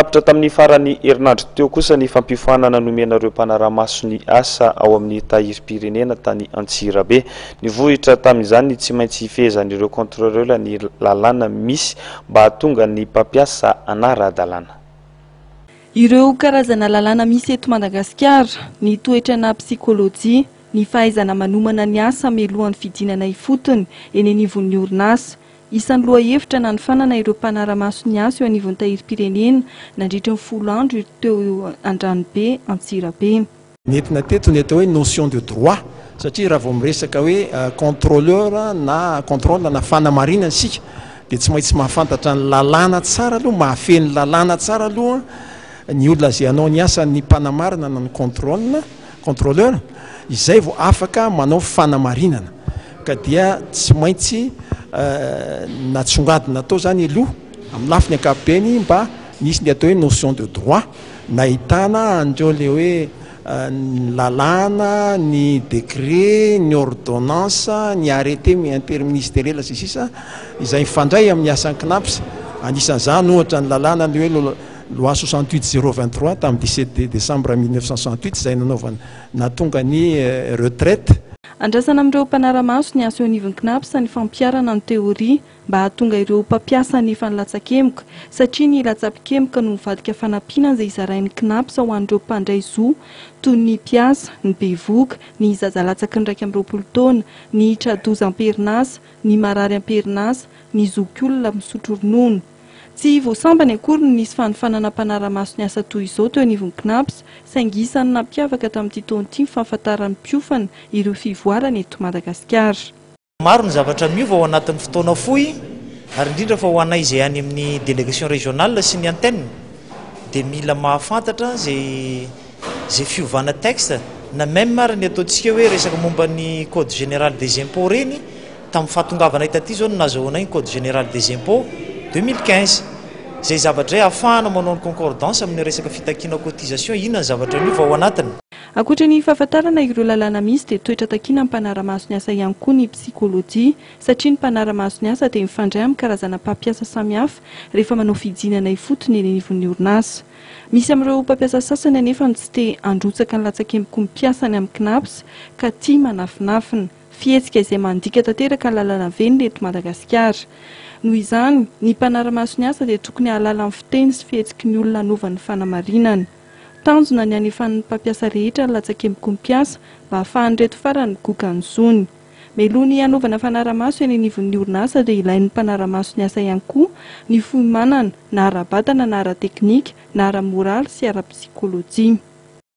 Tapitra tamin'ny faran'ny herinandro teo kosa ny fampiofanana nomena ireo mpanara-maso ny asa ao amin'ny tahirim-pirenena tany Antsirabe. Nivohitra tamin'izany ny tsy maintsy hifehezan'ireo contrôleur ny lalàna misy mba hahatonga ny mpampiasa hanara-dalàna. Ireo karazana lalàna misy eto Madagasikara, ny toetra na psikolojia, ny fahaizana manomana ny asa mialohan'ny fidinana ifotony eny anivon'ny orinasa. Isan'ny lohahevitra nanofanana ireo mpanara-maso ny asa eo anivon'ny tahirim-pirenena nandritry ny 10 andro teo Andranobe Antsirabe. Nentina teto ny atao hoe notion de droit satria raha vao miresaka hoe contrôleur na contrôle na fanamarinana isika dia tsy maintsy mahafantatra ny lalàna tsara aloha, mahafehy ny lalàna tsara aloha ny olona izay hanao ny asan'ny mpanamarina na ny contrôle, contrôleur, izay vao afaka manao fanamarinana. Ka dia tsy maintsy natsongadina tao izany aloha amin'ny lafiny ankapobeny mba nisy ny atao hoe notion de droit nahitana an'ireo ilay hoe ny lalàna, ny décret, ny ordonnance, ny arrêté interministériel sy ny sisa izay mifandray amin'ny asan'ny CNaPS. Anisan'izany ohatra ny lalàna ny hoe loi 68 023 tamin'ny 17 décembre 1968 izay nanaovana nahatonga ny retraite. Andrasana amin'ireo mpanara-maso ny asa eo anivon'ny CNaPS ny fampiharana ny teoria mba hahatonga ireo mpampiasa hanefa ny latsakemboka satria ny latsakemboka no mivadika fanampiana izay zarain'ny CNaPS ho an'ireo mpandray zo toy ny mpiasa, ny bevohoka, ny zaza latsaky ny 21 taona, ny tra-doza am-perinasa, ny marary am-perinasa, ny zokiolona misotro ronono. Tsy vao sambany akory no nisy fanofanana mpanara-maso ny asa toy izao teo anivon'ny CNaPS saingy isan'ny nampiavaka tamin'ity taona ity ny fahafantaran'ny mpiofana ireo fivoarana eto Madagasikara. Maro ny zavatra miova ao anatin'ny fotoana fohy ary indrindra fa ho anay izay any amin'ny délégation régionale sy ny antenne dia mila mahafantatra izay izay fiovana texte na même ary ny ataontsika hoe resaka momba ny code général des impôts ireny, tamin'ny fahatongavanay taty izao no nazahoanay ny code général des impôts 2015 izay zavatra izay ahafahana manao ny concordance amin'ny resaka fitakiana cotisation, inona ny zavatra miova ao anatiny. Ankoatra ny fahafantarana ireo lalàna misy dia toetra takiana amin'ny mpanara-maso ny asa ihany koa ny psikolojia satria ny mpanara-maso ny asa dia mifandray amin'ny karazana mpampiasa samihafa rehefa manao fijinana ifotony eny anivon'ny orinasa. Misy amin'ireo mpampiasa sasany anefa no tsy te handrotsaka ny latsakemboky ny mpiasany amin'ny Cnaps ka tia manafinafina. Fihetsika izay mandika tanteraka ny lalàna velona eto Madagasikara. Noho izany, ny mpanara-maso ny asa dia tokony hahalala ny fiteny sy fihetsiky ny olona anaovany ny fanamarinana. Tanjona ny hanefan'ny mpampiasa rehetra ny latsakemboky ny mpiasa mba hahafahan'ireto farany migoka ny zony. Mialoha ny hanaovana fanara-maso eny anivon'ny orinasa dia ilain'ny mpanara-maso ny asa ihany koa ny fiomanana na ara-batana na ara-teknika na ara-moraly sy ara-psikolojia.